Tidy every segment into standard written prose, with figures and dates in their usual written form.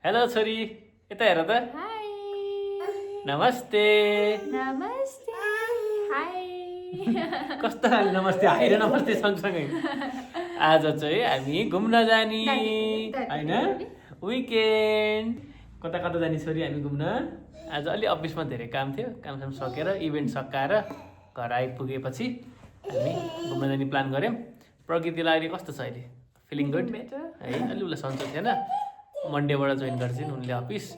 Hello छोरी, यता हेर त। हाय नमस्ते। नमस्ते हाय कस्तो खाले नमस्ते, हाय र नमस्ते सँगसँगै। आज चाहिँ हामी घुम्न जाने होइन, विकेन्ड। कता कता जाने छोरी हामी घुम्न? आज अलि अफिसमा धेरै काम थियो, कामसाम सकेर इभेन्ट सकाएर घर आइपुगेपछि हामी घुम्न जाने प्लान गऱ्यौँ। प्रकृतिलाई अहिले कस्तो छ अहिले? फिलिङ गुड है? अलि उसलाई सन्चो थिएन, मन्डेबाट जोइन गर्छन् उनले अफिस।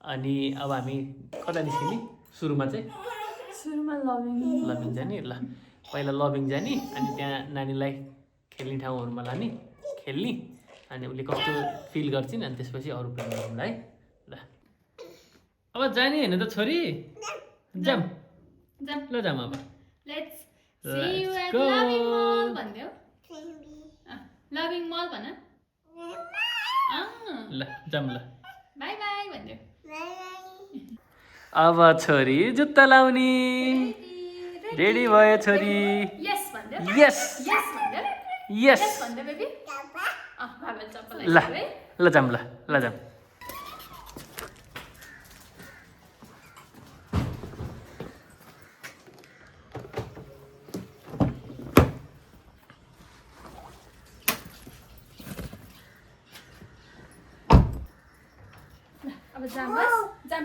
अनि अब हामी कता निस्किने? सुरुमा लभिङ जाने। ल पहिला लभिङ जाने, अनि त्यहाँ नानीलाई खेल्ने ठाउँहरूमा लाने, खेल्ने, अनि उसले कस्तो फिल गर्छिन्, अनि त्यसपछि अरू प्लान गरौँ है। ल अब जाने होइन त छोरी? जाम ल जाम अब। Let's see Let's you at go. Loving मल भन्देऊ। लभिङ मल भन। ल जाम ल। बाई बाई भन्देऊ। अब छोरी जुत्ता लाउने। रेडी भयो छोरी? यस भन्देऊ। यस यस भन्देऊ। यस। यस भन्देऊ बेबी। बाबा चप्पल ल ल जाम ल ल जाम। अब जाम बस। जाम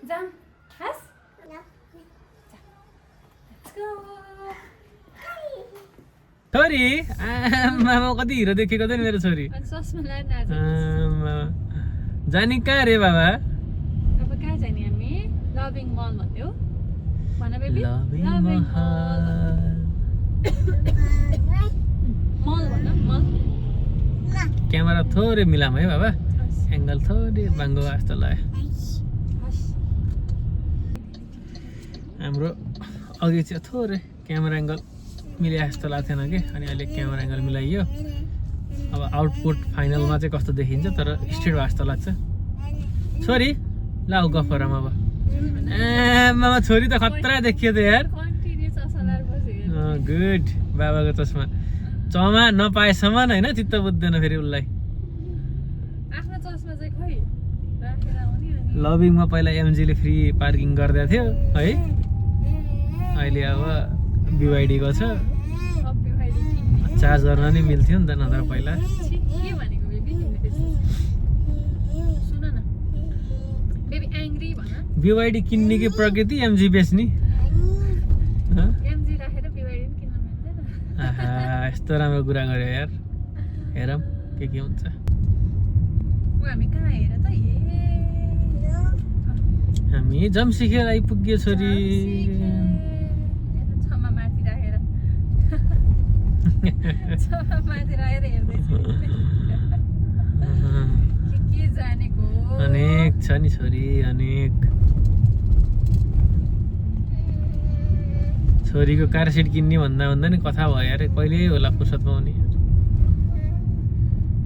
जाम हस। Let's go. छोरी आमा कति हिरो देखेको त नि मेरो छोरी। ससमा लाएर आज आमा। जाने कहाँ रे बाबा? अब कहाँ जाने हामी? लभिङ मल भन्देऊ। भन बेबी। लभिङ मल भन मल। क्यामेरा थोरै मिलाम है बाबा, एङ्गल थोरै बाङ्गो जस्तो लाग्यो। हाम्रो अघि चाहिँ थोरै क्यामेरा एङ्गल मिले जस्तो लाग्थेन कि, अनि अहिले क्यामेरा एङ्गल मिलाइयो। अब आउटपुट फाइनलमा चाहिँ कस्तो देखिन्छ, तर स्ट्रेट भए जस्तो लाग्छ। छोरी लाउ गफ गरौँ अब। आमा छोरी त खतरा देखियो त यार। कन्टिन्यू चस्मा लाएर बसेको। गुड। बाबाको चस्मा चमा नपाएसम्म होइन चित्त बुझ्दैन फेरि उसलाई। आफ्नो चस्मा चाहिँ खोइ राखेर आउने अनि लभिङमा पहिला एमजीले फ्री पार्किङ गरिदिएको थियो है, अहिले अब बिवाइडीको छ। सबै भाइले किन्ने। चार्ज गर्न नि मिल्थ्यो नि त नत्र पहिला। के भनेको बेबी? सुन न बेबी, एङ्ग्री भन। बिवाइडी किन्ने कि प्रकृति एमजी बेच्ने? एमजी राखेर बिवाइडी पनि किन्न मिल्दैन। आहा यस्तो राम्रो कुरा गर्यो यार। हेरौँ के हुन्छ। ऊ हामी कहाँ हेर त? हामी जम्सीखेल आइपुग्यो छोरी। छमा माथि राखेर छमा माथि राखेर हेर्दैछु। के जानेको? अनेक छ नि छोरी, अनेक। छोरीको कार सिट किन्ने भन्दा भन्दा नि कथा भयो यार, कहिले होला फुर्सद पाउने।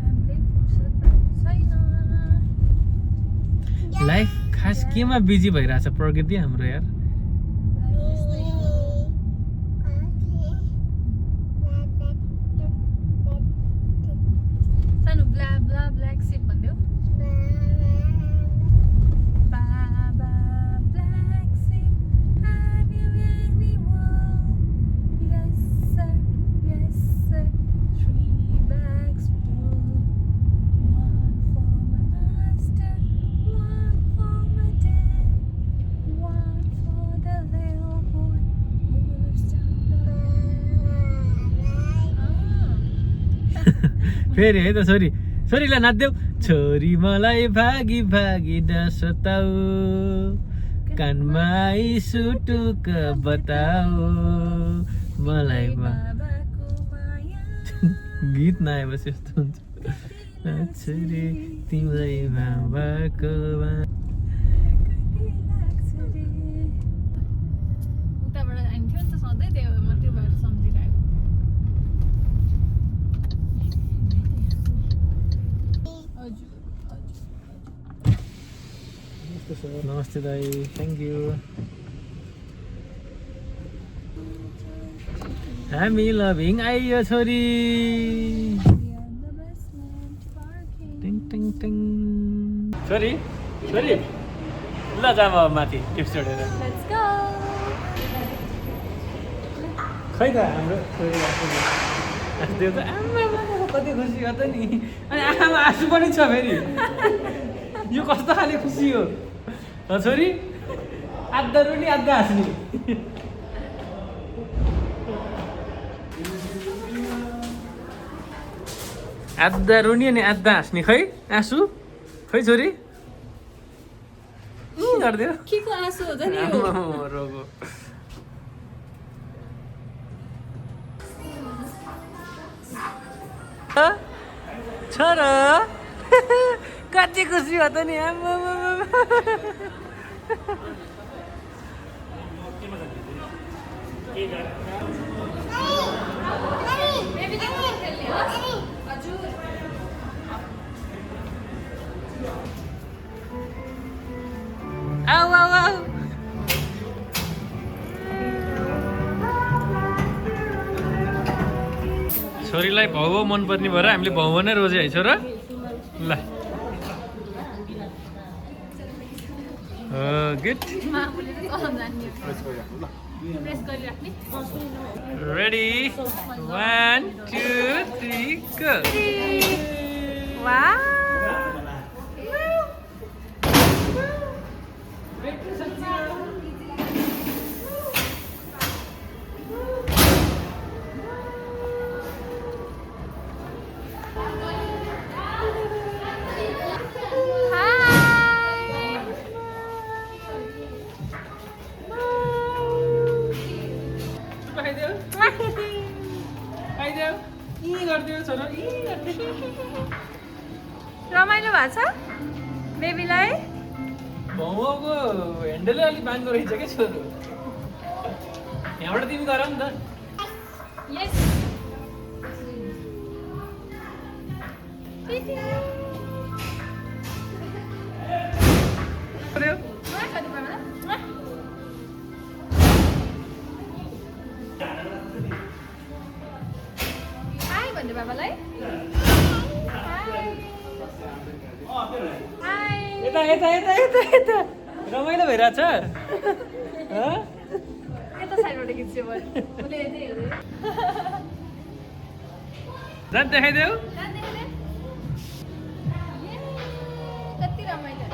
हामीले फुर्सद पाएको छैन। लाइफ खास केमा बिजी भइरहेछ प्रकृति हाम्रो यार? सानो ब्ला ब्ला ब्ल्याक सिप भन्देऊ। बाबा ब्ल्याक सिप, have you any wool? Yes sir, 3 bags full. 1 for my master, 1 for my dad, 1 for the little boy who lives down the lane. फेरि है त छोरी, छोरीलाई नाच्देऊ। छोरी मलाई भागी भागी नसताऊ, कानमा सुटुक बताऊ मलाई। बाबाको माया गीत नआएपछि यस्तो हुन्छ। छोरी तिमीलाई बाबाको उताबाट आइन्थ्यो नि त सधैँ, त्यो मात्रै भएर सम्झिरहेको। हजुर नमस्ते दाई, थ्याङ्क यू। हामी लभिङ आइयो छोरी। टिङ टिङ टिङ। छोरी छोरी ल जाम अब माथि टिप्स छोडेर Let's go. खै त हाम्रो छोरी त्यो त आमा कति खुसी हो त नि अनि आँखामा आँसु पनि छ फेरि यो कस्तो खाले खुसी हो छोरी आधा रुनी आधा हाँस्ने आधा रुनी अनि आधा हाँस्ने खै आँसु खै छोरी गरिदियो के को आँसु हो त नि यो? रोगो छोरो कति खुसी हो त नि आऊ आऊ आऊ छोरीलाई भाउ मनपर्ने भएर हामीले भाउ नै रोजे है छोरा ल गुड रेडी 1 2 3 गो Wow. रमाइलो भएको छ बेबीलाई भाउको ह्यान्डलै अलिक बाङ्गो रहेछ क्या छोरो यहाँबाट तिमी गर नि त यस हाई भन्नु बाबालाई यता यता यता यता यता रमाइलो भइरहेछ यता साइडबाट खिच्यो मैले यतै हेर्दै जान देखाइदेऊ कति रमाइलो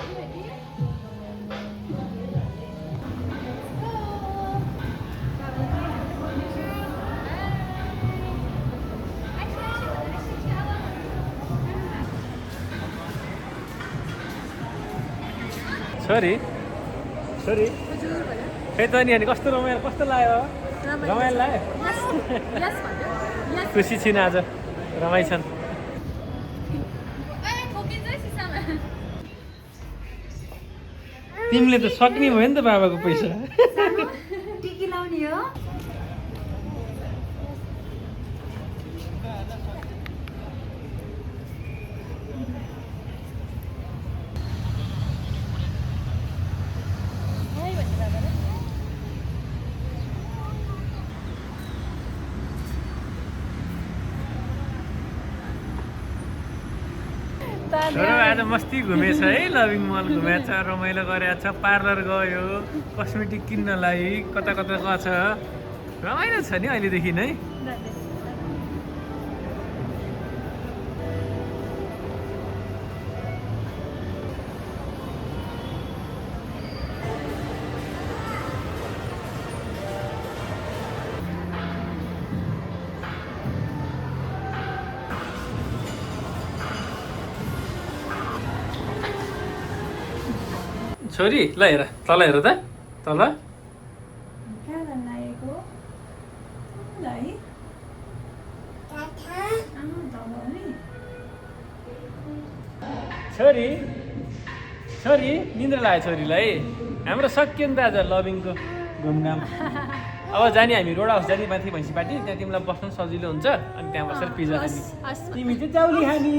छोरी छोरी खै त नि अनि कस्तो रमाइलो कस्तो लाग्यो रमाइलो लाग्यो खुसी छिन् आज रमाइछन् तिमीले त सक्ने भयो नि त बाबाको पैसा टिकी लाउने हो छोरो आज मस्ती घुमेछ है लभिङ मल घुमेछ रमाइलो गरेछ पार्लर गयो कस्मेटिक किन्नलाई कता कता गएको छ रमाइलो छ नि अहिलेदेखि नै छोरी ल हेर तल हेर त तल छोरी छोरी निन्द्रा लाग्यो छोरीलाई हाम्रो सक्यो नि त आज लभिङको घुमघाम अब जाने हामी रोड हाउस जाने माथि भैँसीपाटी त्यहाँ तिमीलाई बस्नु सजिलो हुन्छ अनि त्यहाँ बसेर पिज्जा खाने तिमी चाहिँ चाउली खाने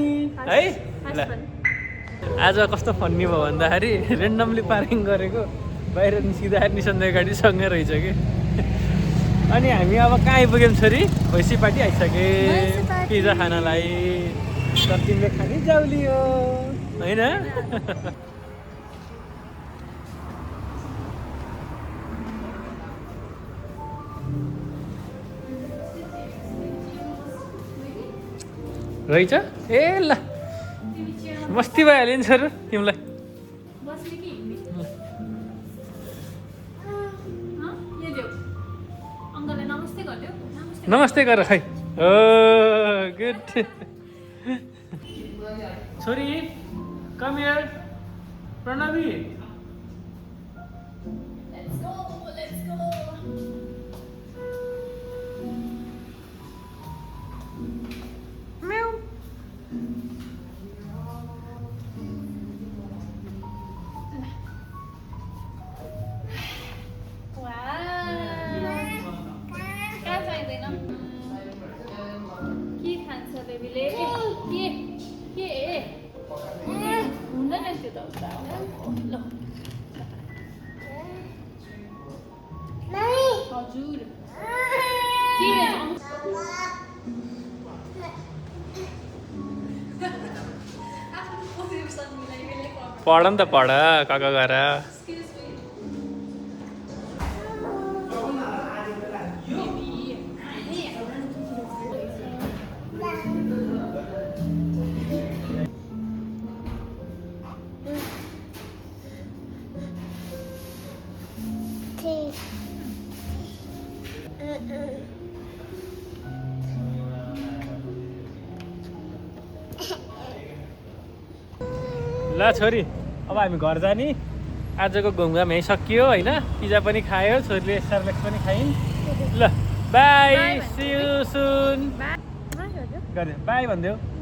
है ल आज कस्तो फन्नी भयो भन्दाखेरि रेन्डमली पार्किङ गरेको बाहिर निस्किँदाखेरि निसन्देह गाडी सँगै रहेछ कि अनि हामी अब कहाँ आइपुग्यौँ छोरी भैँसीपाटी आइसके पिज्जा खानलाई तर तिमीले खाने जाउली हो होइन रहेछ ए ल मस्ती भइहाल्यो नि छोरो तिमीलाई बस्ने कि हिँड्ने यो देऊ अङ्कललाई नमस्ते गरिदेऊ नमस्ते गर खै ओ गुड छोरी come here Pranavi let's go कहाँ चाहिँदैन के खान्छ बेबीले के हुँदैन त्यो त उता ल हजुर के पढ नि त पढ काका गएर ल छोरी अब हामी घर जाने आजको घुमघाम यहीँ सकियो होइन पिज्जा पनि खायो छोरीले सर्लेक्स पनि खाइन् ल bye see you soon bye भनिदेऊ